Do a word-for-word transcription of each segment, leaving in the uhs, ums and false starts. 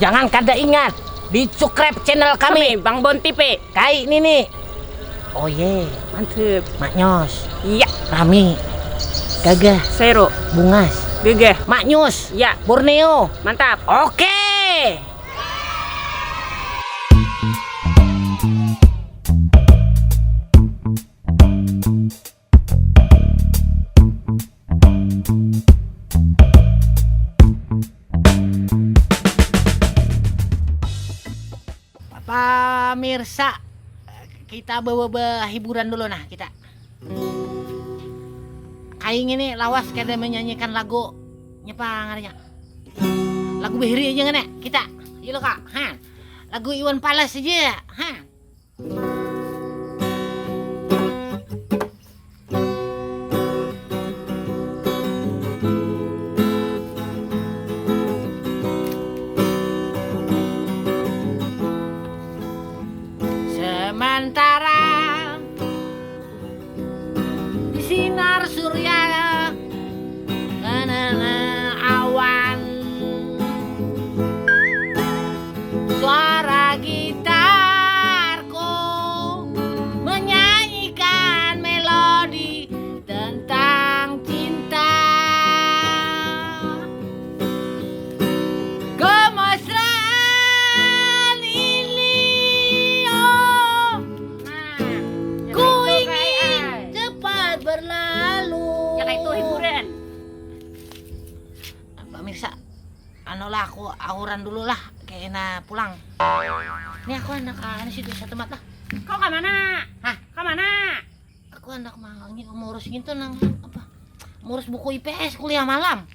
Jangan kada ingat di subscribe channel kami, Bang Bonti P. Kai nini. Oh ye, mantep. Maknyos. Iya. Rami. Gagah. Sero. Bungas. Gagah. Maknyus. Ya. Borneo. Mantap. Oke. Pamirsa, kita bawa hiburan dulu nah kita. Kaing ini lawas kada menyanyikan lagu nyapa ngarannya. Lagu Behri aja ngana kita. Iya lo kak, ha. Lagu Iwan Fals aja, ha. Sementara di sinar surya nana awan, suara gitarku menyanyikan melodi tentang cinta. Kemesraan ini, oh, nah, ku ingin cepat berlalu. Ya kayak itu hiburan. Pemirsa, anu lah, aku auran dulu lah, kena pulang. Ini aku anak anu situ satu mata. Kau ke mana? Hah? Ke mana? Aku anak mau ngurus gitu nang apa? Ngurus buku I P S kuliah malam.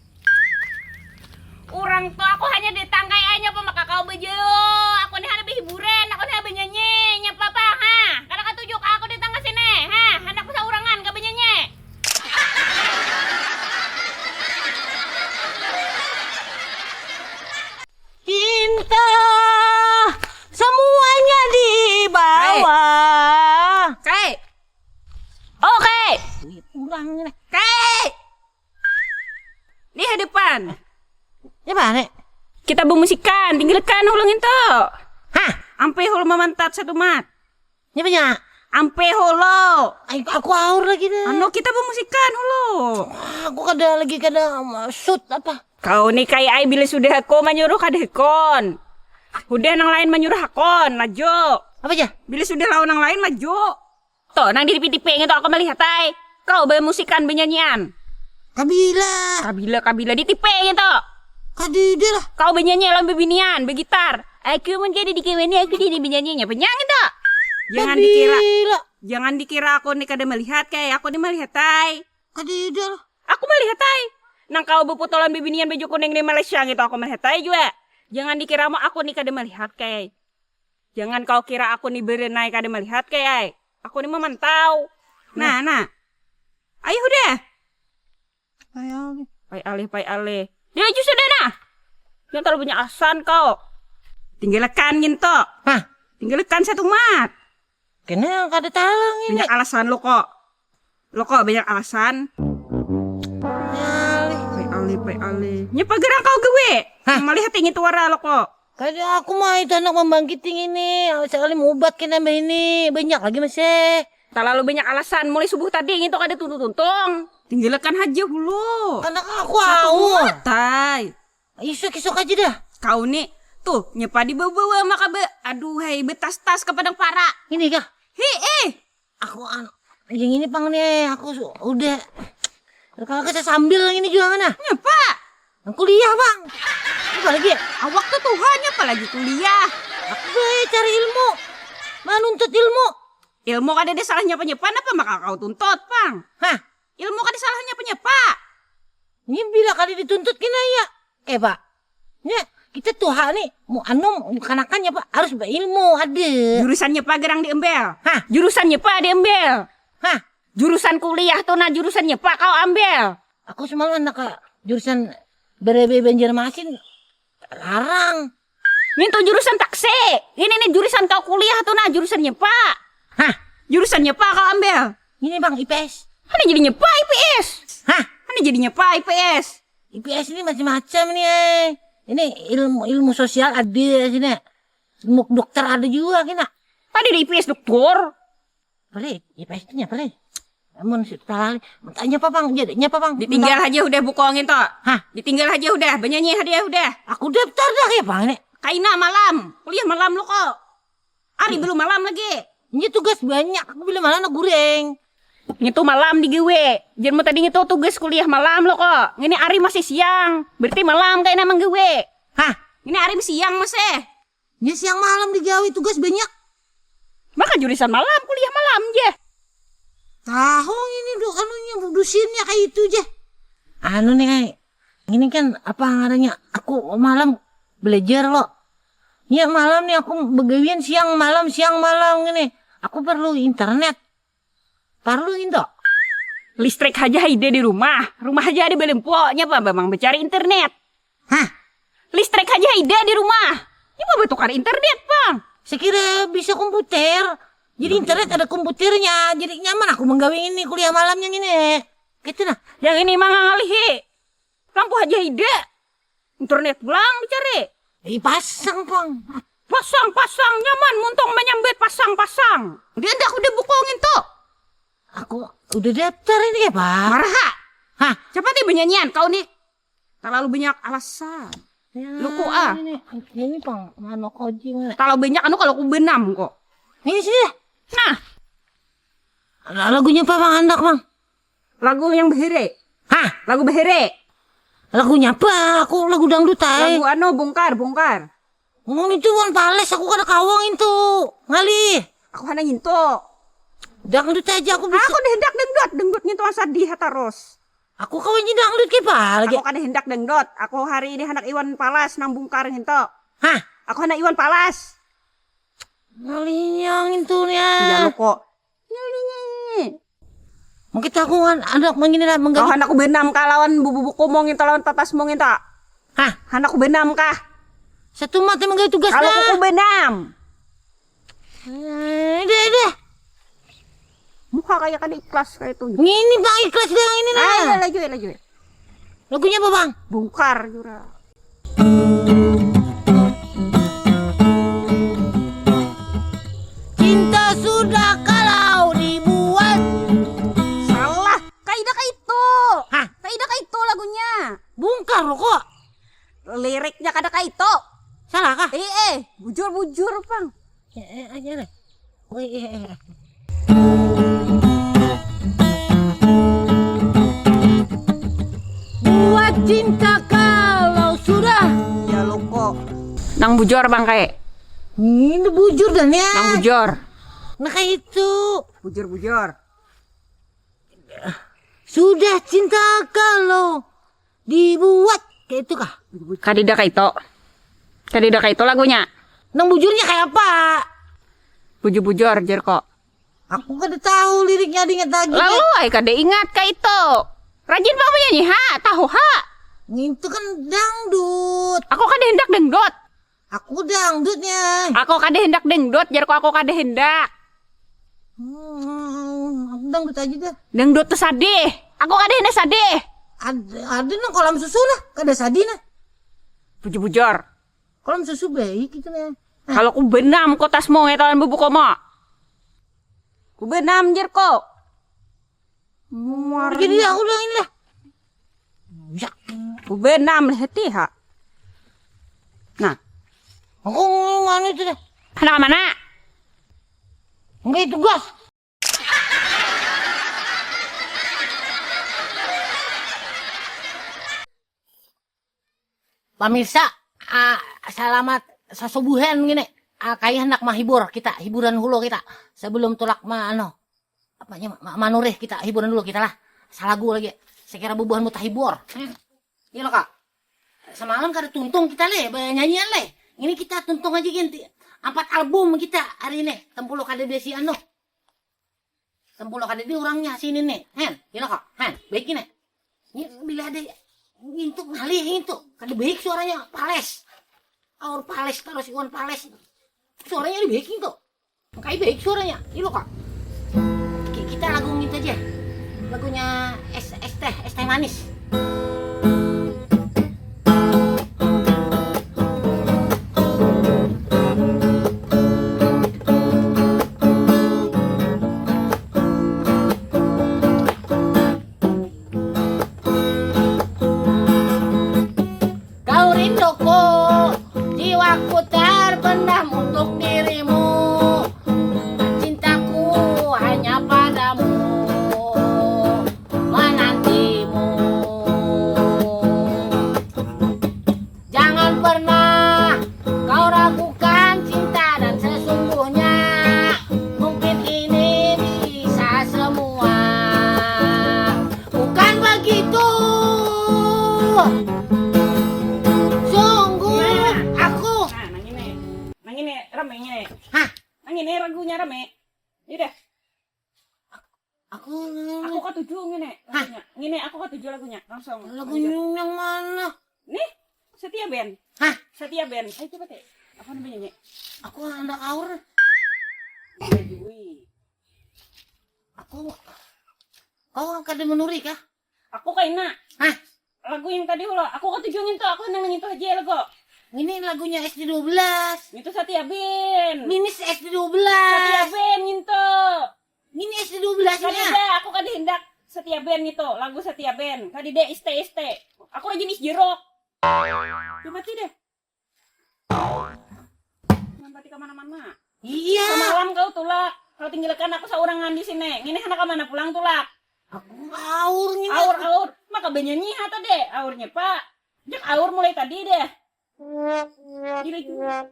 Urang tuh aku hanya ditangkai aja apa maka kau bejelo. Aku nih ada hiburan, aku nih ada nyanyi, nyapa apa ha? Kada katuju ka aku ditangka sini ha? Anak saurangan ka benyanyi. Cinta semuanya dibawa. Kai. Oke. Duit urang ni. Kai. Di hadapan. Ya mana? Kita bermusikan, tinggalkan ulung itu. Hah? Ampe hulu mamantat satu mat. Nyapanya? Ampe hulu. Ay, aku aur lagi deh. Anu kita bermusikan hulu. Wah, aku kada lagi kada um, shoot apa? Kau ni kai ai bila sudah aku manyuruh kada hakon. Udah nang lain manyuruh hakon, laju. Apa aja? Bila sudah lawan nang lain laju. Tuh, nang di tipe-tipe ngitu aku melihat ai. Kau bermusikan bernyanyian. Kabila. Kabila kabila di tipe ngitu. Kadida lah. Kau bernyanyi lawan bebinian, bergitar. Aku mun kada dikawani aku jadi bernyanyinya penyang itu. Jangan dikira. Jangan dikira aku ni kada melihat kai, aku ni melihat ai. Kadida lah. Aku melihat ai. Nang kau beputolan bibinian baju kuning di Malaysia ngitu aku melihat ai jua. Jangan dikira mau aku ni kada melihat kai. Jangan kau kira aku ni berenai kada melihat kai ai. Aku ni memantau. Nah, nah. Ayo udah. Pai alih, pai alih. Dia laju sudah nah. Jangan terlalu banyak alasan kau. Tinggalkan ginto. Hah? Tinggalkan satu mat. Kena kada talang ini. Banyak alasan lo kok. Lo kok banyak alasan. Pai alih, pai alih. Nyapa gerang kau gawe? Hah? Malihat ingin tuara lo kok. Kada aku mah itu anak membangkit ini. Sekali mubat kena ini banyak lagi masih. Terlalu banyak alasan mulai subuh tadi ingin tuh kada tuntung-tuntung. Tinggalkan aja dulu. Anak aku au. Matai. Isuk-isuk aja dah. Kau ni tuh nyepa dibawa-bawa maka be aduh hai betas-tas ke padang para. Ini kah? Hi eh. Aku an yang ini pang nih aku su- udah. Kalau kita sambil yang ini juga mana? Nyepa. Yang kuliah bang. Apa lagi ya? Awak tuh Tuhan nyepa lagi kuliah. Aku bae cari ilmu. Menuntut ilmu. Ilmu kada ada salahnya penyepa, apa maka kau tuntut pang? Hah? Ilmu kada salahnya penyepa. Ini bila kada dituntut kena ya. Eh pak, nya kita tuha nih mau anu kanakannya pak harus berilmu ada. Jurusannya pak gerang diambil. Hah? Jurusannya pak diambil. Hah? Jurusan kuliah tuh nah jurusannya pak kau ambil. Aku semalam anak jurusan berebe Banjarmasin larang. Ini tuh jurusan taksi. Ini nih jurusan kau kuliah tuh nah jurusannya pak. Hah? Jurusannya pak kau ambil. Ini bang I P S. Mana jadinya pak I P S? Hah? Mana jadinya pak I P S? I P S ini macam-macam nih eh. Ini ilmu ilmu sosial ada sini. Ilmu dokter ada juga kena. Tadi di I P S dokter. Boleh, I P S nya boleh. Amun sudah lali, tanya apa bang? Jadi apa bang? Ditinggal aja udah bukongin toh. Hah? Ditinggal aja udah, bernyanyi aja udah. Aku daftar dah ya bang ini. Kaina malam, kuliah malam lo kok. Ari belum malam lagi. Ini tugas banyak, aku bila malam nak goreng. Ngitu malam di gawe. Jangan mau tadi ngitu tugas kuliah malam lo kok. Ngini ari masih siang. Berarti malam kayak nama gawe. Hah? Ngini ari siang masih. Ini siang malam di gawe tugas banyak. Maka jurusan malam kuliah malam je. Tahu ini do anunya dusinnya kayak itu je. Anu nih, ini kan apa ngarannya? Aku malam belajar lo. Ya malam nih aku begawian siang malam siang malam ini. Aku perlu internet. Parlu intok. Listrik haja haida di rumah. Rumah haja ada belempoknya apa bang mencari internet. Hah? Listrik haja haida di rumah. Ini mau bertukar internet bang. Sekira bisa komputer. Jadi internet ada komputernya. Jadi nyaman aku menggawe ini kuliah malamnya ini. Gitu nah. Yang ini mah ngalihi. Lampu haja haida. Internet pulang dicari. Ih, pasang pang. Pasang, pasang, nyaman muntung menyambit pasang, pasang. Dia ndak udah bukungin tuh. Aku udah daftar ini ya, Pak. Marah, ha? Hah? Cepat nih bernyanyian kau nih. Terlalu banyak alasan. Ya, Luku ah. Ini, ini pang mano kojing. Kalau banyak anu kalau ku benam kok. Ini sih. Nah. Lagunya apa Bang Andak, Bang? Lagu yang behere. Hah? Lagu behere. Lagunya apa? Aku lagu dangdut ay. Lagu anu bungkar, bungkar. Ngomong itu wan pales aku kada kawang itu. Ngalih. Aku hana nginto. Dangdut aja aku bisa. Aku hendak dangdut, dangdut nginto sadih terus. Aku kawan je dangdut kipa lagi. Aku kada hendak dangdut. Aku hari ini hendak Iwan Palas nang bungkar nginto. Hah? Aku hendak Iwan Palas. Ngalinya nginto nya. Iya lo kok. Ngilingi. Mungkin aku kan anak mangini lah menggaji. Kau anak benam kah lawan bubu buku mong itu lawan tatas mong itu? Hah? Anak benam kah? Satu mati menggaji tugas Kalau lah. Kuku benam. Eh, deh deh. Muka kayak kan ikhlas kayak itu. Ngini bang ikhlas dah ini nah. Ayo laju laju. Lagunya apa bang? Bungkar jura. Cinta sudah kalau dibuat. Salah, kaida kaitu. Hah? Kaida kaitu lagunya. Bungkar lo kok. Liriknya kada kaitu. Salah kah? Eh, eh, bujur-bujur pang. Eh, eh, aja deh. Buat cinta kalau sudah. Ya lo kok. Nang bujur bang kayak. Ini bujur dan ya. Nang bujur. Nah kayak itu. Bujur bujur. Sudah cinta kalau dibuat kayak itu kah? Kadida kayak itu. Kadida kayak itu lagunya. Nang bujurnya kayak apa? Bujur-bujur jer kok. Aku kada tahu liriknya ada ingat lagi. Lalu ay kada ingat ka itu. Rajin pang menyanyi ha, tahu ha. Ngintu kan dangdut. Aku kada hendak dangdut. Aku dangdutnya. Aku kada hendak dangdut, jarku aku kada hendak. Hmm, aku dangdut aja dah. Dangdut tuh sadih. Aku kada hendak sadih. Ada, ada nang kolam susu lah, kada sadih nah. Bujur-bujur. Kolam susu baik itu nah. Kalau ku benam kotasmu ya talan bubukomo. Ku benam jer ko. Muar. Jadi aku udah ini lah. Ku benam leh hati ha. Nah. Aku ngomong mana itu dah. Anak mana? Enggak itu gas. Pamirsa, ah, selamat sasubuhan gini. Ah, kaya hendak mahibur kita, hiburan hulo kita. Sebelum tulak ma, anu, apanya, ma, manurih kita, hiburan dulu kita lah. Salagu lagi. Sekira bubuhan mu tahibur. Hmm. Iya lo kak. Semalam kada tuntung kita leh, banyanyian leh. Ini kita tuntung aja ganti. Empat album kita hari ini. Tempulu kada besi anu. Tempulu kada di urangnya sini nih. Hen, gila kok. Hen, baik ini. Ini bila ada ngintuk ngalih ngintuk. Kada baik suaranya pales. Aur pales terus iwan pales. Suaranya ada baik ngintuk. Kayak baik suaranya. Gila kok. Ki- Kita lagu ngintuk aja. Lagunya es es teh, es teh manis. Sungguh aku. Nah, nang ini. Nang ini rame ini. Hah? Nang ini lagunya rame. Ini dah. Aku Aku katuju ngini. Hah? Lagunya. Ngini aku katuju lagunya. Langsung. Lagunya yang mana? Nih, Setia Band. Hah? Setia Band. Ayo coba teh. Apa namanya, Nyek? Aku handak aur. Iya, Jui. Aku Oh, kada menuri kah? Aku kaina. Hah? Lagu yang tadi ulo, aku katuju ngintu, aku nang ngintu aja lagu. Ini lagunya S D dua belas. Itu Setia Band. Ini S D dua belas. Setia Band ngintu. Ini S D dua belas nya. Kada, aku kada hendak Setia Band ngitu, lagu Setia Band. Kada deh, iste iste. Aku rajin is jeruk. Coba ti deh. Mampati ka mana-mana. Iya. Samalam kau tulak, kau tinggalkan aku saurangan di sini. Ngini handak ka mana pulang tulak? Aku aur ngini. Aur, aur. Maka banyanyi ha tadi, aurnya, Pak. Jak aur mulai tadi deh. Gila juga.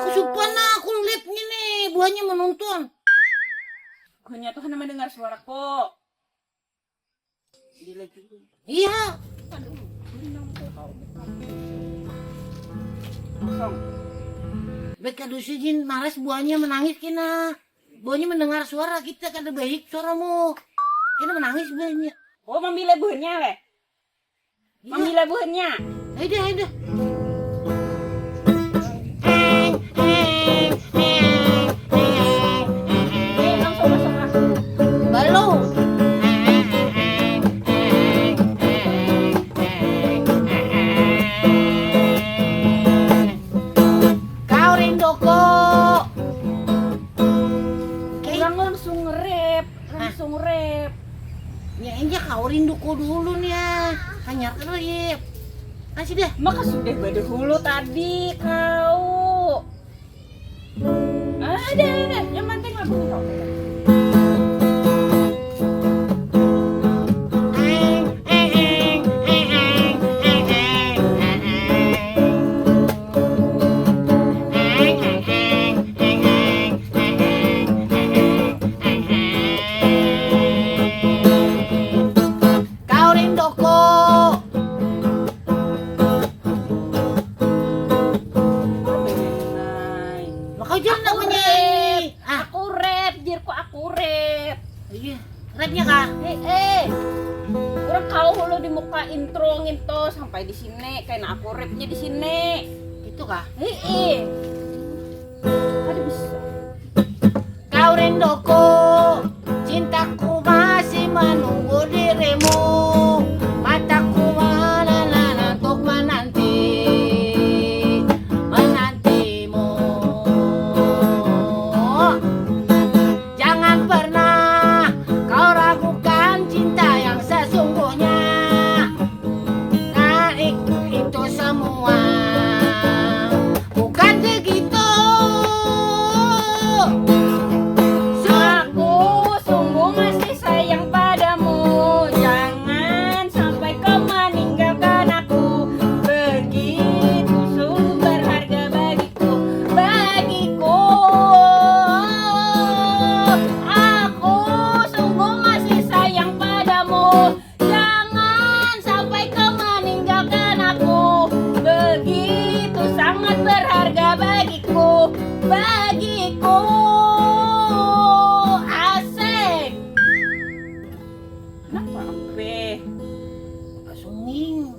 Aku supan nah, aku lip ngini, buhannya menonton. Buhannya tuh hana mendengar suaraku. Iya. Baik kada usah jin maras buahnya menangis kena. Buahnya mendengar suara kita kada baik suaramu. Kena menangis buahnya. Oh, mambila buahnya leh. Iya. Mambila buahnya. Ayo dah, ayo dah. Kau rinduku. Orang langsung nge-rap, langsung rap. Ya, injak kau rinduku dulu nih ya. Hanyar terus, Yip. Kasih dah. Maka sudah badahulu tadi kau. Ada, ada. Yang penting lagunya kau. Kau rinduku. Makau jangan aku menyanyi. Rap. Ah. Aku rap, jirku aku rap. Iya, rapnya kah? Hei, eh. Orang kau hulu di muka intro nginto sampai di sini, kayak aku rapnya di sini. Itu kah? Hei, eh. Ada bisa. Kau rinduku, cintaku masih menunggu dirimu. Mataku meleleh untuk menanti, menantimu. Jangan pernah kau ragukan cinta yang sesungguhnya. Nah, itu, itu semua. Bukan begitu. Aku sungguh masih sayang padamu. Jangan sampai kau meninggalkan aku. Begitu sungguh berharga bagiku, bagiku. Aku sungguh masih sayang padamu. Jangan sampai kau meninggalkan aku. Begitu sangat berharga bagiku, bagiku. Asik. Kenapa ampe? Sunging.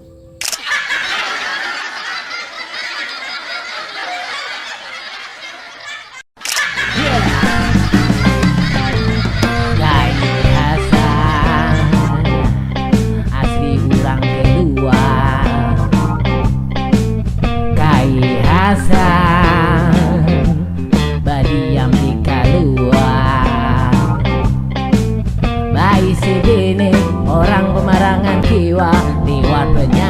Kai Hasan, asli urang Kelua. Kai Hasan, badiam di Kalua. Baisi bini orang pemarangan kiwa, liwat penyanyi.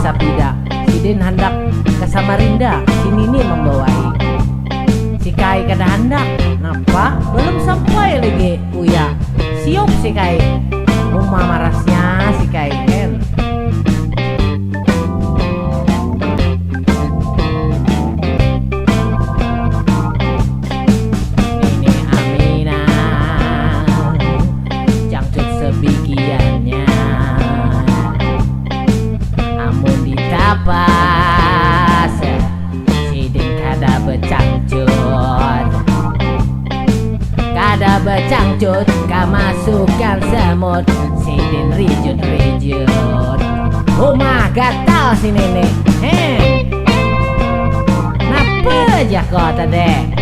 Sabida. Sidin handak ke Samarinda, si Nini membawai. Si Kai kada handak. Napa? Belum sampai lagi, Uya. Siup si Kai. Uma marasnya si Kai, hen. Nini Aminah, jangcut sebigiannya. Amun ditapas, sidin kada becangcut. Kada becangcut, kamasukan semut, sidin rijut-rijut. Uma gatal si Nini. Heh. Napa jar ko tadi?